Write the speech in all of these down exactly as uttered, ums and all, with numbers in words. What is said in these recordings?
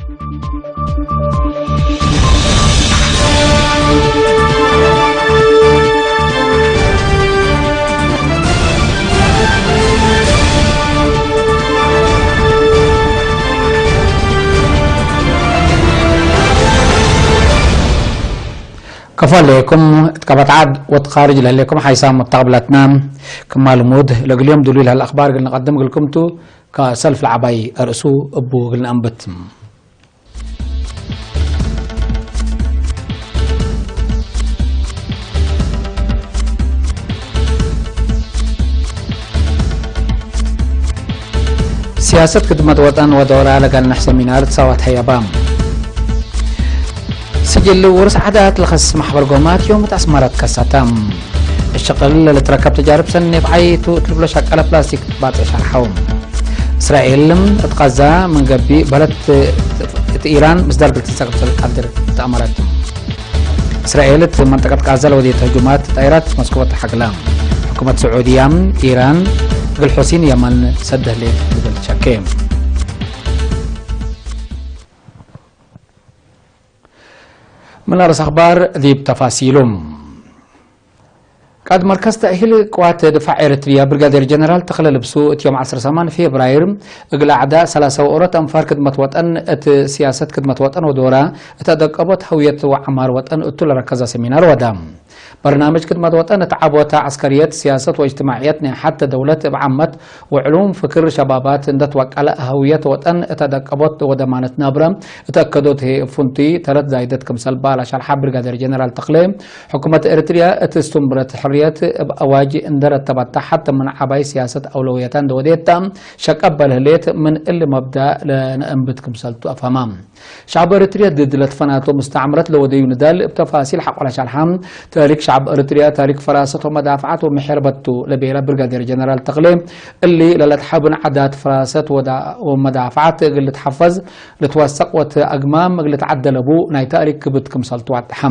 ከፎ ዐሌኩም፣ እት ቀበት ዐድ ወእት ካርጅ ለህሌኩም ሓይሳም ወተቅብለትና፣ ክማ ልሙድ ለእግል ዮም ድሉይ ለህለ አክባር እግል ንቀድም እግልኩም ቱ፣ ከሰልፍ ለዐባይ አርእሱ እቡ እግል ነአንብት። ሲያሰት ክድመት ወጠን ወዶራ ለጋልነሕ ሰሚናር ትሳዋት ሀያባ። ስጅል ውርስ ዓዳት ለኸስስ ማሕበር ጎማት ዮም እት አስመረ ትከሰተ። እሽቅል ለልትረከብ ተጃርብ ሰኔ ብዓይ ቱ እት ልብሎ ሸቀለ ፕላስቲክ ባጽዕ ሸርሐው። እስራኤል እት ቃዛ ምን ገብእ በህለት እት ኢራን ምስዳር እግል ትንሰእ ክምሰል ቃድር ተአመረት። እስራኤል እት መንጠቀት ቃዛ ለወዴት ህጁማት ጣይራት መስኮ ወተሐግላ። ሕኩመት ስዑድያ፣ ኢራን እግል ሑሲን የመን ሰደህሌት ልብል ሸኬ። ምን አርእስ አኽባር ዲብ ተፋሲሉ። ቃእድ መርከዝ ተእሂል ቅዋት ድፋዕ ኤረትርያ ብርጋዴር ጀነራል ተኽለ ልብሱ፣ እት ዮም ዐስር ሰማን ፌብራይር እግል አዕዳእ ሰላሳ ወኦሮት አንፋር ክድመት ወጠን እት ሲያሰት ክድመት ወጠን ወዶራ እት አደቀቦት ሀውየት ወዐማር ወጠን እቱ ለረከዘ ሰሚናር ወዳ። በርናምጅ ክድመት ወጠን እት ዐቦተ ዐስከርየት፣ ሲያሰት ወእጅትማዕየት ናይ ሐተ ደውለት እብ ዓመት ወዕሉም ፍክር ሸባባት እንደ ትወቀለ፣ ሀውየት ወጠን እት አደቀቦት ወደማነት ናብረ እት አከዶት ህዬ፣ እብ ፍንቱይ ተረት ዛይደት ክምሰል በ ለሸርሐ ብርጋዴር ጀነራል ተኽሌ፣ ሕኩመት ኤረትርያ እት እስትምብረት ሕርየት እብ አዋጅ እንደ ረተበታ፣ ሐተ ምን ዐባይ ሲያሰት አውለውየታ እንደ ወዴታ ሸቀ በል ህሌት፣ ምን እሊ መብዳእ ለነአንብት ክምሰልቱ አፍሀማ። ሸዐብ ኤረትርያ ድድ ለትፈናቶ ሙስተዕምረት ለወደዩ ንዳል እብ ተፋሲል ሐቆለ ሸርሐ፣ ታሪክ ሸዐብ ኤረትርያ ታሪክ ፈራሰት ወመዳፍዐት ወመሐርበት ቱ ለቤለ ብርጋዴር ጀነራል ተኽሌ፣ እሊ ለለትሐብን ዓዳት ፈራሰት ወዳ-፣ ወመዳፍዐት እግል ልትሐፈዝ፣ ልትወሰቅ ወትአግማም እግል ልትዐደል እቡ ናይ ታሪክ ክብድ ክምሰልቱ ወደሐ።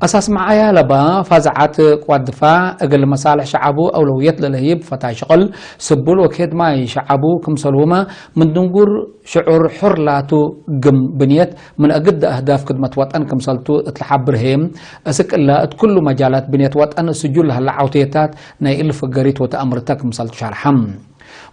አሳስ መዓያ ለባ ፋዝዓት ቅዋት ድፋዕ እግል መሳልሕ ሸዐቡ አውለውየት ለለህይብ ፈታይ ሽቅል ስቡል ወኬድማይ ሸዐቡ ክምሰልሁመ ምን ድንጉር ሽዑር ሑር ላቱ ግም ብንየት ምን አግደ አህዳፍ ክድመት ወጠን ክምሰልቱ እት ለሐብር ህዬ፣ እስክ እላ እት ኩሉ መጃላት ብንየት ወጠን ስጁል ለሀለ ዐውቴታት ናይ እሊ ፍገሪት ወተአምርተ ክምሰልቱ ሸርሐ።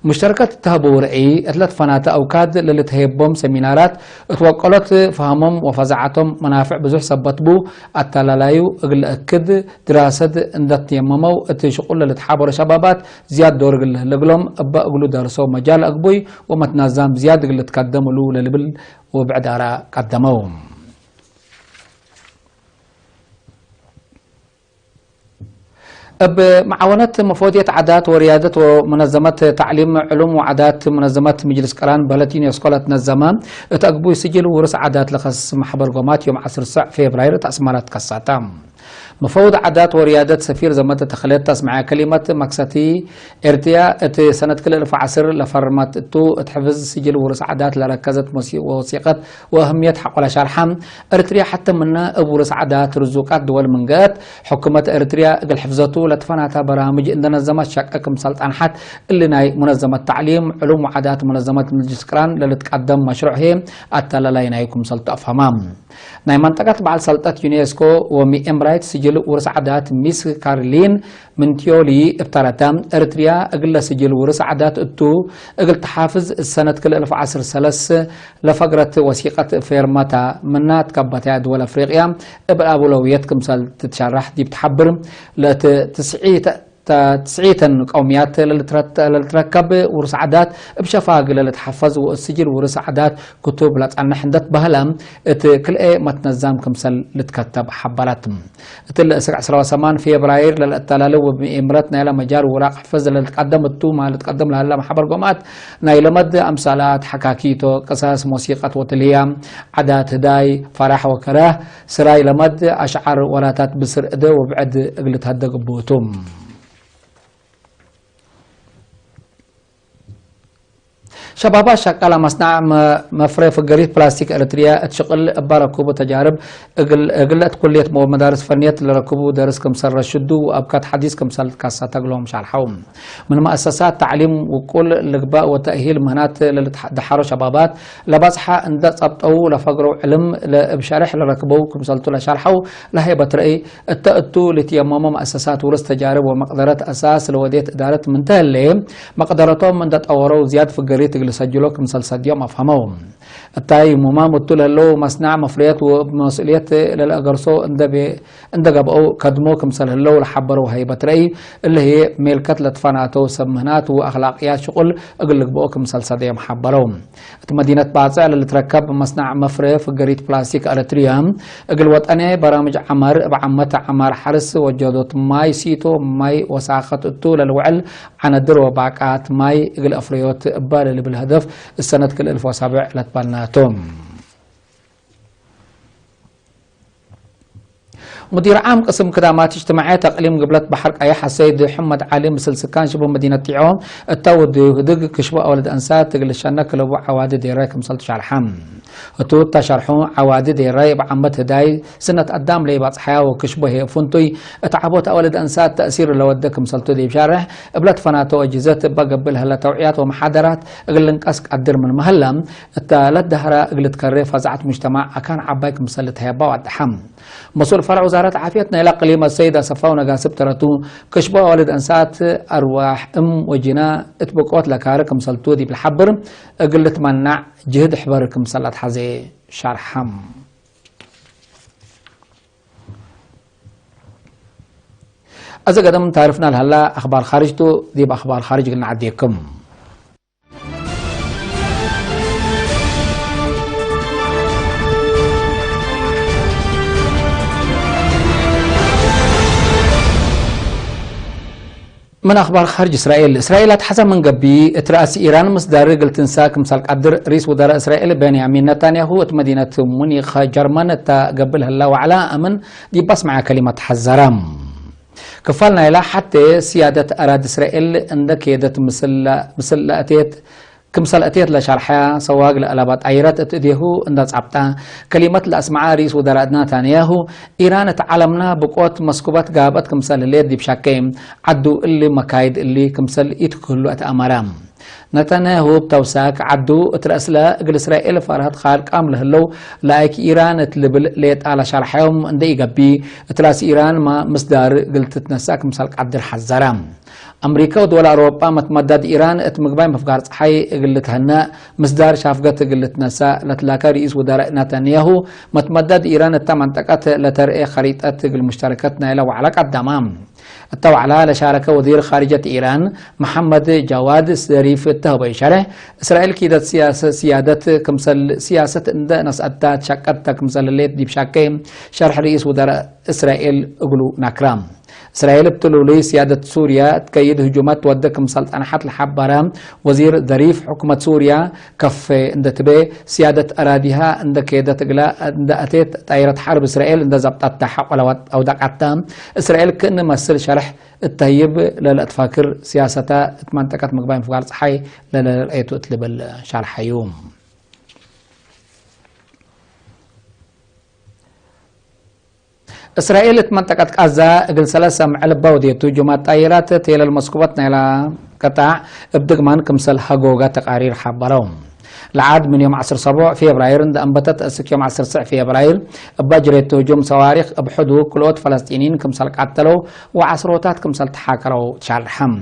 ሙሽተረከት እት ሀበው ርዕይ እት ለትፈናተ አውካድ ለልትሀየቦም ሰሚናራት እት ወቀሎት ፈሀሞም ወፈዛዐቶም መናፍዕ ብዙሕ ሰበት ቡ፣ አተላላዩ እግል ለአክድ ድራሰት እንደ ትየመመው እት ሽቁል ለልትሓበሩ ሸባባት ዝያድ ዶር እግል ለህለ እግሎም እበ እግሉ ደርሰው መጃል አግቡይ ወመትናዛም ዝያድ እግል ልትከደም እሉ ለልብል ወብዕድ አራእ ቀደመው። እብ መዓወነት መፎድየት ዓዳት ወርያደት ወመነዘመት ተዕሊም ዕሉም ወዓዳት መነዘመት ምጅልስ ቅራን በህለት ዩኔስኮ ለትነዘመ እት አግቡይ ስጅል ውርስ ዓዳት ለከስስ መሕበር ጎማት ዮም ዐስር ሰዕ ፌብራይር እት አስመረ ትከሰተ። መፈውድ ዓዳት ወርያደት ሰፊር ዘመተ ተክሌት አስመዐ ከሊመት መክሰቲ ኤርትርያ እት ሰነት ክልኤ እልፍ ወዐስር ለፈርመት እቱ እት ሕፍዝ ስጅል ውርስ ዓዳት ለረከዘት ወሲቀት ወአህምየት ሐቆለ ሸርሐ፣ ኤረትርያ ሐተ ምነ እብ ውርስ ዓዳት ርዙቃት ድወል ምን ገአት፣ ሕኩመት ኤረትርያ እግል ሕፍዘቱ ለትፈናተ በራምጅ እንደ ነዘመት ሸቀ ክምሰል ጸንሐት፣ እሊ ናይ ሙነዘመት ተዕሊም፣ ዕሉም ወዓዳት ሙነዘመት ምጅልስ ቅራን ለልትቀደም መሽሩዕ ህዬ አተላላይ ናዩ ክምሰልቱ አፍሀማ። ናይ መንጠቀት በዐል ሰልጠት ዩኔስኮ ወሚኤምራይት ስጅል ውርስ ዓዳት ሚስ ካርሊን ምንቲዮሊ እብ ተረተ፣ ኤረትርያ እግለ ስጅል ውርስ ዓዳት እቱ እግል ተሓፍዝ እት ሰነት ክልኤ እልፍ ወዐስር ሰለስ ለፈግረት ወሲቀት ፌርመታ ምና ትከበተ ድወል አፍሪቅያ እብ አውለውየት ክምሰል ትትሸረሕ ዲብ ተሐብር፣ ለእት ትስዒተ፣ ተ-፣ ትስዒተን ቀውምያት ለልትረት-፣ ለልትረከብ ውርስ ዓዳት እብ ሸፋግ ለልትሐፈዝ ወእት ስጅል ውርስ ዓዳት ክቱብ ለጸንሕ እንደ ትበህለ እት ክልኤ መትነዛም ክምሰል ልትከተብ ሐበረት። እትለ እስክ ዐስራ ወሰማን ፌብራይር ለልአተላልው ወብምኤምረት ናይለ መጃል ውራቅ ሕፍዝ ለልትቀደም እቱ፣ ማ ልትቀደም ለሀለ መሐበር ጎማት ናይ ለመድ አምሳላት፣ ሐካኪቶ፣ ቅሰስ፣ ሞሲቀት ወትልህያ፣ ዓዳት ህዳይ፣ ፈራሕ ወከረህ፣ ስራይ ለመድ አሽዓር ወላታት ብስር እደ ወብዕድ እግል ልትሀደግ እቡ ቱ። ሸባባት ሸቃላ መስናዕ መ-፣ መፍሬ ፍገሪት ፕላስቲክ ኤረትርያ እት ሽቅል እባ ረክቡ ተጃርብ እግል፣ እግል እት ኩልየት ወመዳርስ ፈንየት ለረክቡ ደርስ ክምሰል ረሽዱ ወአብካት ሐዲስ ክምሰል ትካሰተ እግሎም ሻርሐው። ምን መአሰሳት ተዕሊም ውቁል ልግባእ ወተእሂል ምህናት ለልትሐ-፣ ደሐሮ ሸባባት ለባጽሓ እንደ ጸብጠው ለፈግረው ዕልም ለእብ ሸርሕ ለረክበው ክምሰልቱ ለሻርሐው ለሀይበት ረአይ እተ እቱ ልትየመሞ መአሰሳት ውርስ ተጃርብ ወመቅደረት አሳስ ለወዴት እዳረት ምንተ ህሌ፣ መቅደረቶም እንደ ጠወረው ዝያድ ፍገሪት እግል ሰጅሎ ክምሰል ሰድዮም አፍሀመው። እታይ ሙማም እቱ ለህለው መስናዕ መፍረየት ወእብ መስኡልየት ለለአገርሶ እንደ ቤ-፣ እንደ ገብአው ከድሞ ክምሰል ህለው ለሐበረው ሀይበት ረአይ፣ እለ ህዬ ሜልከት ለትፈናተው ሰብ ምህናት ወአክላቅያት ሽቁል እግል ልግብኦ ክምሰል ሰደዮም ሐበረው። እት መዲነት ባጽዕ ለልትረከብ መስናዕ መፍሬ ፍገሪት ፕላስቲክ ኤረትርያ፣ እግል ወጠኔ በራምጅ ዐመር እብ ዓመት ዐማር ሐርስ ወጀዶት ማይ ሲቶ ማይ ወሳኸት እቱ ለልውዕል ዐነድር ወባቃት ማይ እግል አፍረዮት እበ ለልብል ህደፍ እሰነት ክልእልፍ ወሰብዕ ለትበናቶም። ሙዲር ዓም ቅስም ክዳማት እጅትማዕየት አቅሊም ግብለት በሐር ቀየሕ አሰይድ ሕመድ ዓሊ ምስል ስካን ሽቡህ መዲነት ጢዖ እተ ወድዩ ህድግ ክሽቡ አወልድ አንሳት እግል ሸነክ ለቡ ዐዋዲ ዴራይ ክምሰል ትሻርሐ። እቱ እተ ሸርሑ ዐዋዲ ዴራይ እብ ዓመት ህዳይ ስነት አዳም ለኢባጽሐያ ወክሽቡ ህዬ ፍንቱይ እት ዐቦት አወልድ አንሳት ተእሲር ለወደ ክምሰልቱ ዲብ ሻርሕ እብለ ትፈናተው አጅህዘት እበ ገብእ ለህለ ተውዕያት ወመሓደራት እግል ልንቀስ ቀድር ምን መሀላ እተ ለትደሀራ እግል ትከሬ ፈዛዐት ሙጅተማዕ አካን ዐባይ ክምሰል ልትሀየባ ወአደሐ። መስኡል ፈርዕ ውዛረት ዓፍየት ናይለ አቅሊም አሰይድ አሰፋው ነጋስብ ተረቱ፣ ክሽቦ አዋልድ አንሳት አርዋሕ እም ወጅና እት ብቆት ለካሪ ክምሰልቱ ዲብ ለሐብር፣ እግል ልትመናዕ ጅህድ ሕበር ክምሰል ለትሐዜ ሻርሐም። አዜ ቀደም ታርፍና ለሀላ አኽባር ኻርጅ ቱ፣ ዲብ አኽባር ኻርጅ እግል ነዐዴክም። ምን አኽባር ኻርጅ እስራኤል። እስራኤል አትሐዘ ምን ገብእ፣ እት ረአስ ኢራን ምስዳር እግል ትንሳ ክምሰል ቀድር፣ ርኢስ ውደራእ እስራኤል ቤንያሚን ነታንያሁ እት መዲነት ሙኒክ ጀርመን እተ ገብእ ለህላ ወዕላ አምን ዲብ አስመዐ ከሊመት ሐዘረ። ክፋል ናይላ ሐቴ ስያደት አራድ እስራኤል እንደ ኬደት ምስል፣ ምስል ለአቴት፣ ክምሰል አቴት ለሸርሐ ሰዋግ ለአለባ ጣይረት እት እዴሁ እንደ ጻብጣ ከሊመት ለአስመዐ ርኢስ ውደራእ ናታንያሁ፣ ኢራን እት ዐለምና ብቆት መስኩበት ጋብአት ክምሰል ህሌት ዲብ ሸኬ፣ ዐዱ እሊ መካይድ እሊ ክምሰል ኢትክህሉ አትአመረ። ነታንያሁ እብ ተውሳክ ዐዱ እት ረአስለ እግል እስራኤል ፈርሀት ካልቃም ለህለው ለአይክ ኢራን እት ልብል ሌጣ ለሸርሐዮም እንደ ኢገብእ፣ እት ራስ ኢራን ማ ምስዳር እግል ትትነሳእ ክምሰል ቀድር ሐዘረ። አምሪከ ወድወል አውሮጳ መትመዳድ ኢራን እት ምግባይ ምፍጋር ጸሓይ እግል ልትሀነእ ምስዳር ሻፍገት እግል ልትነሳእ ለትላከ ርኢስ ውደራእ ናታንያሁ፣ መትመዳድ ኢራን እተ መንጠቀት ለተርኤ ከሪጠት እግል ሙሽተረከት ናይለ ወዕለ ቀደማ። እተ ወዕለ ለሻረከ ወዚር ኻርጀት ኢራን መሐመድ ጃዋድ ዘሪፍ እተ ህበዩ ሸሬሕ፣ እስራኤል ኪደት ስያሰ-፣ ስያደት ክምሰል ስያሰት እንደ ነስአታ ትሸቀት ተ ክምሰል ህሌት ዲብ ሻኬ ሸርሕ ርኢስ ውደራእ እስራኤል እግሉ ናክራ። እስራኤል እብ ትሉሉይ ስያደት ሱርያ እት ከይድ ህጁማት ትወዴ ክምሰል ጸንሐት ለሐበረ ወዚር ዘሪፍ፣ ሕኩመት ሱርያ ከፌ እንደ ትቤ፣ ስያደት አራዲሃ እንደ ኬደት እግላ እንደ አቴት፣ ጣይረት ሐርብ እስራኤል እንደ ዘብጠተ ሐቆ ለአውደቀተ። እስራኤል ክእኒ መስል ሸርሕ እት ተህይብ ለለአትፋክር ስያሰተ እት መንጠቀት ምግባይ ምፍጋር ጸሓይ ለለልርአየቱ እት ልብል ሻርሐዩ። እስራኤል እት መንጠቀት ቃዛ እግል ሰለሰ ምዕል እበ ወዴቱ ጁማት ጣይራት ቴለል መስኩበት ናይላ ቅጣዕ እብ ድግማን ክምሰል ሀጎጋ ተቃሪር ሐበረው። ለዓድ ምን ዮም ዐስር ሰቦዕ ፌብራይር እንደ አንበተት እስክ ዮም ዐስር ስዕ ፌብራይር እበ ጅሬቱ ህጁም ሰዋሪክ እብ ሕዱ ክልኦት ፈለስጢኒን ክምሰል ቃተለው ወዐስሮታት ክምሰል ተሓከረው ተሻርሐም።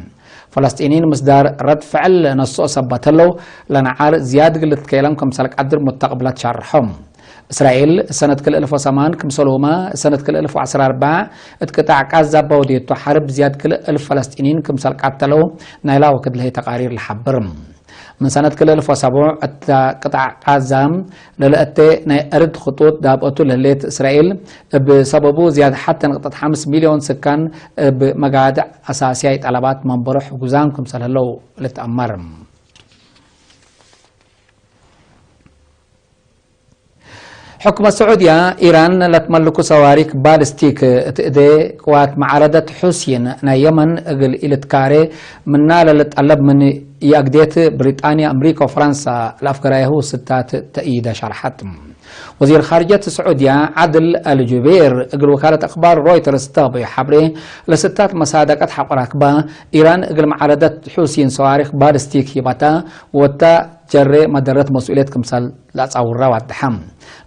ፈለስጢኒን ምስዳር ረድ ፍዕል ነስኦ ሰበት ህለው፣ ለነዓር ዝያድ እግል ልትከየለም ክምሰል ቀድር ሙተቅብለት ሸርሖም። እስራኤል ሰነት ክልኤ እልፍ ወሰማን ክምሰልሁመ ሰነት ክልኤ እልፍ ወዐስር አርበዕ እት ቅጣዕ ቃዛ እበ ወዴቱ ሐርብ ዝያድ ክልኤ እልፍ ፈለስጢኒን ክምሰል ቀተለው ናይላ ወክድ ለህይ ተቃሪር ለሐብር። ምን ሰነት ክልኤ እልፍ ወሰቡዕ እተ ቅጣዕ ቃዛ ለለአቴ ናይ አርድ ክጡጥ ዳብአቱ ለህሌት እስራኤል፣ እብ ሰበቡ ዝያድ ሐቴ ንቅጠት ሐምስ ሚልዮን ስካን እብ መጋድዕ አሳስያይ ጠለባት መንበሮ ሕጉዛም ክምሰል ህለው ልትአመር። ሕኩመት ስዑድያ፣ ኢራን ለትመልኩ ሰዋሪክ ባሊስቲክ እት እዴ ቅዋት መዓረደት ሑሲን ናይ የመን እግል ኢልትካሬ ምና ለልጠለብ ምን ይአግዴት፣ ብሪጣንያ፣ አምሪካ ወፈረንሳ ለአፍገራይሁ ስታት ተእይደ ሸርሐት። ወዚር ኻርጀት ስዑድያ ዓድል አልጁቤር እግል ወካለት አክባር ሮይተርስ ተሀበዩ ሐብሬ፣ ለስታት መሳደቀት ሐቆ ራክባ፣ ኢራን እግል መዓረደት ሑሲን ሰዋሪክ ባሊስቲክ ሂባታ ወታ ጀሬ መደረት መስኡልየት ክምሰል ለአጻውራ ዋድሐ።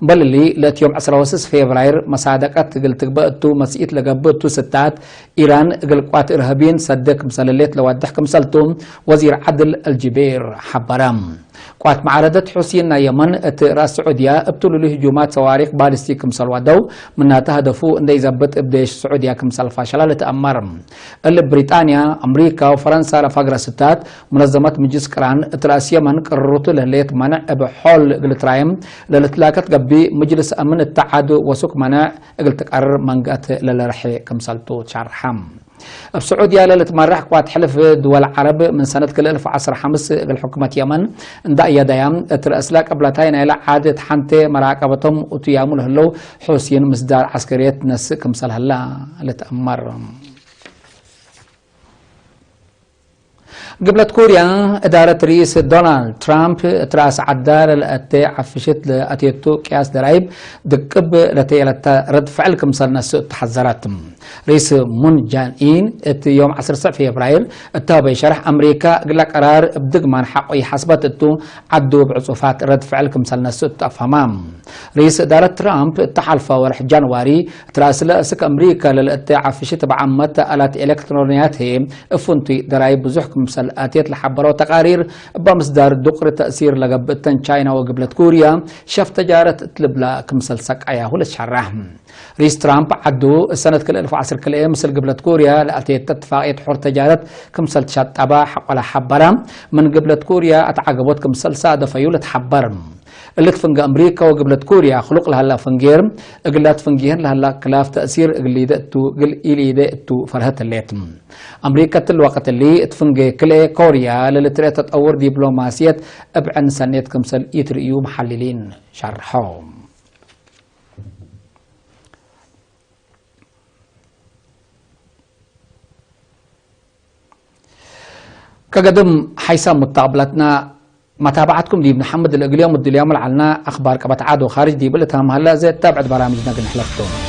እምበል እሊ፣ ለእት ዮም ዕስራ ወስስ ፌብራይር መሳደቀት እግል ትግበእ እቱ መስኢት ለገብእ እቱ ስታት፣ ኢራን እግል ቅዋት እርሀቢን ሰደ ክምሰል ህሌት ለዋድሕ ክምሰልቱ ወዚር ዓድል አልጅቤር ሐበረ። ቅዋት መዓረደት ሑሲን ናይ የመን እት ራስ ስዑድያ እብ ትሉሉ ህጁማት ሰዋሪክ ባሊስቲክ ክምሰል ዋደው፣ ምናተ ሀደፉ እንደ ኢዘብጥ እብ ዴሽ ስዑድያ ክምሰል ፋሸላ ልትአመር። እሊ ብሪጣንያ፣ አምሪካ ወፈረንሳ ለፋግረ ስታት፣ ሙነዘመት ምጅልስ ቅራን እት ረአስ የመን ቅርሩቱ ለህሌት መነዕ እብ ሖል እግል ትራየም ለልትላከት ገብእ፣ ምጅልስ አምን እተ ዐድ ወሱክ መነዕ እግል ትቀርር መንገአት ለልርሐ ክምሰልቱ ትሸርሐ። እብ ስዑድያ ለልትመረሕ ቅዋት ሕልፍ ድወል ዐረብ ምን ሰነት ክልኤ አልፍ ወዐስር ሐምስ እግል ሕኩመት የመን እንዳ አየደያ፣ እት ረአስላ ቅብለታይ ናይለ ዐድ እት ሐንቴ መራቀበቶም እቱ ያሙ ለህለው ሑሲን ምስዳር ዐስከርየት ነስእ ክምሰል ሀላ ልትአመር። ግብለት ኮርያ፣ እዳረት ርኢስ ዶናልድ ትራምፕ እት ረአስ ዐዳ ለለአቴ ዐፍሽት ለአቴቱ ቅያስ ደራይብ ድቅብ ለተየለተ ረድ ፍዕል ክምሰል ነስእ ተሐዘረት። ርኢስ ሙን ጃንኢን እት ዮም ዐስር ፌብራይር እት ሀበይ ሸርሕ፣ አምሪካ እግለ ቀራር እብ ድግማን ሐቆ ይሐስበት እቱ፣ ዐዱ እብ ዕጹፋት ረድ ፍዕል ክምሰል ነስእ ተአፍሀማ። ርኢስ እዳረት ትራምፕ እተ ሐልፈ ወርሕ ጃንዋሪ፣ እት ረአስለ እስክ አምሪካ ለልአቴ ዐፍሽት እብ ዓመት አላት ኤለክትሮንያት ህዬ እብ ፍንቱይ ደራይብ ብዙሕ ክምሰል አቴት ለሐበረው ተቃሪር፣ እበ ምስዳር ዱቅሪ ተእሲር ለገብእተን ቻይና ወግብለት ኩርያ ሸፍ ተጃረት እት ልብላ ክምሰል ሰቀያሁ ልትሸረሕ። ርኢስ ትራምፕ ዐዱ፣ እሰነት ክልኤ አልፍ ወዐስር ክልኤ ምስል ግብለት ኩርያ ለአቴተ እትፋቅየት ሑር ተጃረት ክምሰል ትሸጠባ ሐቆለ ሐበረ። ምን ግብለት ኩርያ አትዓገቦት ክምሰል ሳደፈዩ ልትሐበር። እሊ እት ፍንጌ አምሪካ ወግብለት ኩርያ ክሉቅ ለሀላ ፍንጌር፣ እግላት ፍንጌህን ለሀላ ክላፍ ተእሲር እግል ሊደ እቱ፣ እግል ኢሊደ እቱ ፈርሀት ህሌት። አምሪካ እትሊ ወቅት እሊ እት ፍንጌ ክልኤ ኮርያ ለልትርኤ ተጠውር ዲፕሎማስየት እብ ዕን ሰኔት ክምሰል ኢትርእዩ መሐልሊን ሸርሐው። ከገድም ሐይሳም ሙተቅብለትና መታብዐትኩም ዲብ ነሐምድ። ለእግል ዮም እድልያሙ ለዐልና አክባር ቀበት ዐድ ወካርጅ ዲብ ልትሃም ሀለ፣ እዘ እታብዕድ በራምጅነ እግል ንሕለፍ ቱ።